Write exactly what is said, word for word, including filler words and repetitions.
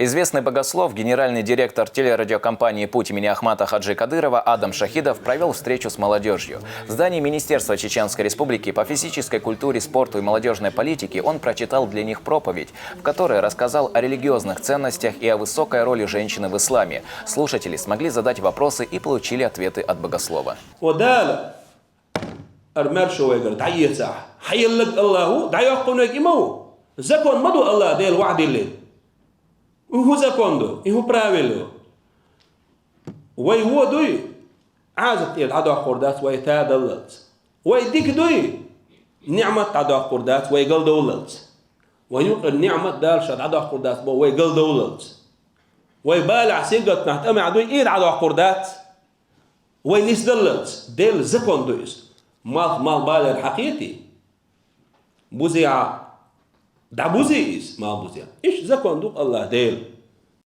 Известный богослов, генеральный директор телерадиокомпании «Путь» имени Ахмата Хаджи Кадырова Адам Шахидов провел встречу с молодежью. В здании Министерства Чеченской Республики по физической культуре, спорту и молодежной политике он прочитал для них проповедь, в которой рассказал о религиозных ценностях и о высокой роли женщины в исламе. Слушатели смогли задать вопросы и получили ответы от богослова. Ва Дала ар маршо вайгара дӀаэцахь, хьаеллаг Аллаху дӀайоккхунаг и ма ву. Закон ма ду Аллах Дела ваӀдиллин. И хӀу закон ду, и хӀу правил ю? Вай во дуй, Ӏазап тӀера дӀадоккхур дац вай та даллалц. Вай дика дуй, ниӀмат дӀадоккхур дац вай галдовллалц. Вай юкъара ниӀмат Дала ша дӀадоккхур дац бо вай галдовллалц. Вай балехь, сингаттамехь, тӀамехь дуй, и дӀадоккхур дац. Вай нисдаллалц, Делан закон ду иза. Малх малхбалера хьакхетий? Бузехьа дӀабузий иза, малхбузехьа? Иштта закон ду Аллах Дела.